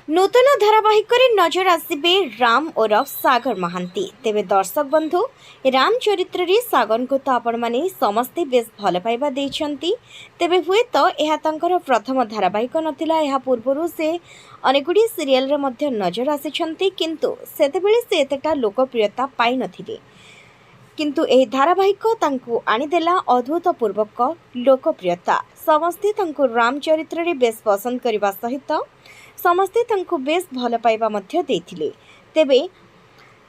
ନୂତନ ଧାରାବାହିକରେ ନଜର ଆସିବେ ରାମ ଓରଫ ସାଗର ମହାନ୍ତି। ତେବେ ଦର୍ଶକ ବନ୍ଧୁ, ରାମ ଚରିତ୍ରରେ ସାଗରଙ୍କୁ ତ ଆପଣମାନେ ସମସ୍ତେ ବେଶ ଭଲ ପାଇବା ଦେଇଛନ୍ତି। ତେବେ ହୁଏତ ଏହା ତାଙ୍କର ପ୍ରଥମ ଧାରାବାହିକ ନଥିଲା। ଏହା ପୂର୍ବରୁ ସେ ଅନେକ ଗୁଡ଼ିଏ ସିରିଏଲରେ ମଧ୍ୟ ନଜର ଆସିଛନ୍ତି, କିନ୍ତୁ ସେତେବେଳେ ସେ ଏତେଟା ଲୋକପ୍ରିୟତା ପାଇନଥିଲେ। କିନ୍ତୁ ଏହି ଧାରାବାହିକ ତାଙ୍କୁ ଆଣିଦେଲା ଅଦ୍ଭୁତପୂର୍ବକ ଲୋକପ୍ରିୟତା। ସମସ୍ତେ ତାଙ୍କୁ ରାମ ଚରିତ୍ରରେ ବେଶ ପସନ୍ଦ କରିବା ସହିତ ସମସ୍ତେ ତାଙ୍କୁ ବେଶ ଭଲ ପାଇବା ମଧ୍ୟ ଦେଇଥିଲେ। ତେବେ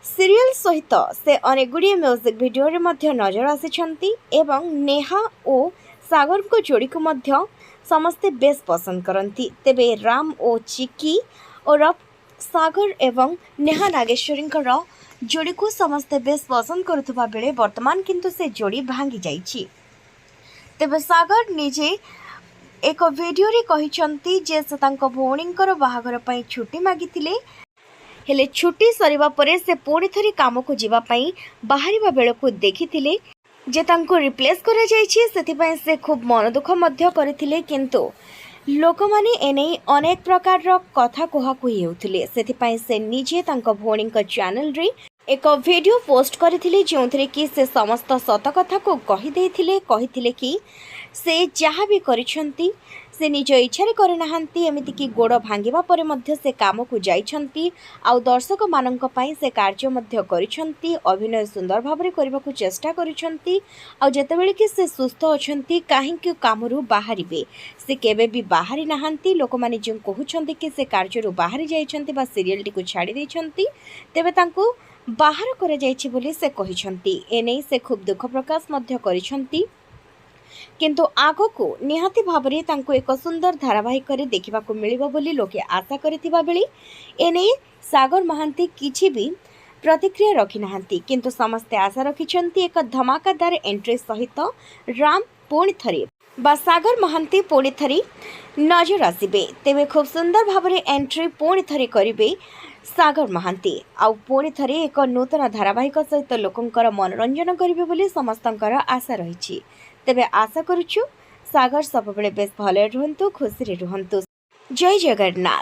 ସିରିଏଲ ସହିତ ସେ ଅନେକ ଗୁଡ଼ିଏ ମ୍ୟୁଜିକ୍ ଭିଡ଼ିଓରେ ମଧ୍ୟ ନଜର ଆସିଛନ୍ତି ଏବଂ ନେହା ଓ ସାଗରଙ୍କ ଯୋଡ଼ିକୁ ମଧ୍ୟ ସମସ୍ତେ ବେଶ ପସନ୍ଦ କରନ୍ତି। ତେବେ ରାମ ଓ ଚିକି ଓରଫ ସାଗର ଏବଂ ନେହା ନାଗେଶ୍ୱରୀଙ୍କର ଯୋଡ଼ିକୁ ସମସ୍ତେ ବେଶ ପସନ୍ଦ କରୁଥିବା ବେଳେ ବର୍ତ୍ତମାନ କିନ୍ତୁ ସେ ଯୋଡ଼ି ଭାଙ୍ଗି ଯାଇଛି। ତେବେ ସାଗର ନିଜେ ଏକ ଭିଡ଼ିଓରେ କହିଛନ୍ତି ଯେ ସେ ତାଙ୍କ ଭଉଣୀଙ୍କର ବାହାଘର ପାଇଁ ଛୁଟି ମାଗିଥିଲେ। ହେଲେ ଛୁଟି ସରିବା ପରେ ସେ ପୁଣି ଥରେ କାମକୁ ଯିବା ପାଇଁ ବାହାରିବା ବେଳକୁ ଦେଖିଥିଲେ ଯେ ତାଙ୍କୁ ରିପ୍ଲେସ୍ କରାଯାଇଛି। ସେଥିପାଇଁ ସେ ଖୁବ୍ ମନ ଦୁଃଖ ମଧ୍ୟ କରିଥିଲେ। କିନ୍ତୁ ଲୋକମାନେ ଏନେଇ ଅନେକ ପ୍ରକାରର କଥା କୁହାକୁହି ହେଉଥିଲେ। ସେଥିପାଇଁ ସେ ନିଜେ ତାଙ୍କ ଭଉଣୀଙ୍କ ଚ୍ୟାନେଲରେ ଏକ ଭିଡ଼ିଓ ପୋଷ୍ଟ କରିଥିଲେ, ଯେଉଁଥିରେ କି ସେ ସମସ୍ତ ସତ କଥାକୁ କହିଦେଇଥିଲେ। କହିଥିଲେ କି ସେ ଯାହା ବି କରିଛନ୍ତି, ସେ ନିଜ ଇଚ୍ଛାରେ କରିନାହାନ୍ତି। ଏମିତିକି ଗୋଡ଼ ଭାଙ୍ଗିବା ପରେ ମଧ୍ୟ ସେ କାମକୁ ଯାଇଛନ୍ତି ଆଉ ଦର୍ଶକମାନଙ୍କ ପାଇଁ ସେ କାର୍ଯ୍ୟ ମଧ୍ୟ କରିଛନ୍ତି। ଅଭିନୟ ସୁନ୍ଦର ଭାବରେ କରିବାକୁ ଚେଷ୍ଟା କରିଛନ୍ତି। ଆଉ ଯେତେବେଳେ କି ସେ ସୁସ୍ଥ ଅଛନ୍ତି, କାହିଁକି କାମରୁ ବାହାରିବେ? ସେ କେବେ ବି ବାହାରି ନାହାନ୍ତି। ଲୋକମାନେ ଯେଉଁ କହୁଛନ୍ତି କି ସେ କାର୍ଯ୍ୟରୁ ବାହାରି ଯାଇଛନ୍ତି ବା ସିରିଏଲଟିକୁ ଛାଡ଼ି ଦେଇଛନ୍ତି, ତେବେ ତାଙ୍କୁ ବାହାର କରାଯାଇଛି ବୋଲି ସେ କହିଛନ୍ତି। ଏନେଇ ସେ ଖୁବ୍ ଦୁଃଖ ପ୍ରକାଶ ମଧ୍ୟ କରିଛନ୍ତି। କିନ୍ତୁ ଆଗକୁ ନିହାତି ଭାବରେ ତାଙ୍କୁ ଏକ ସୁନ୍ଦର ଧାରାବାହିକରେ ଦେଖିବାକୁ ମିଳିବ ବୋଲି ଲୋକେ ଆଶା କରିଥିବା ବେଳେ ଏନେଇ ସାଗର ମହାନ୍ତି କିଛି ବି ପ୍ରତିକ୍ରିୟା ରଖିନାହାନ୍ତି। କିନ୍ତୁ ସମସ୍ତେ ଆଶା ରଖିଛନ୍ତି, ଏକ ଧମାକାଦାର ଏଣ୍ଟ୍ରି ସହିତ ରାମ ପୁଣି ଥରେ ବା ସାଗର ମହାନ୍ତି ପୁଣି ଥରେ ନଜର ଆସିବେ। ତେବେ ଖୁବ୍ ସୁନ୍ଦର ଭାବରେ ଏଣ୍ଟ୍ରି ପୁଣି ଥରେ କରିବେ ସାଗର ମହାନ୍ତି ଆଉ ପୁଣି ଥରେ ଏକ ନୂତନ ଧାରାବାହିକ ସହିତ ଲୋକଙ୍କର ମନୋରଞ୍ଜନ କରିବେ ବୋଲି ସମସ୍ତଙ୍କର ଆଶା ରହିଛି। ତେବେ ଆଶା କରୁଛୁ, ସାଗର ସବୁବେଳେ ବେଶ ଭଲରେ ରୁହନ୍ତୁ, ଖୁସିରେ ରୁହନ୍ତୁ। ଜୟ ଜଗନ୍ନାଥ।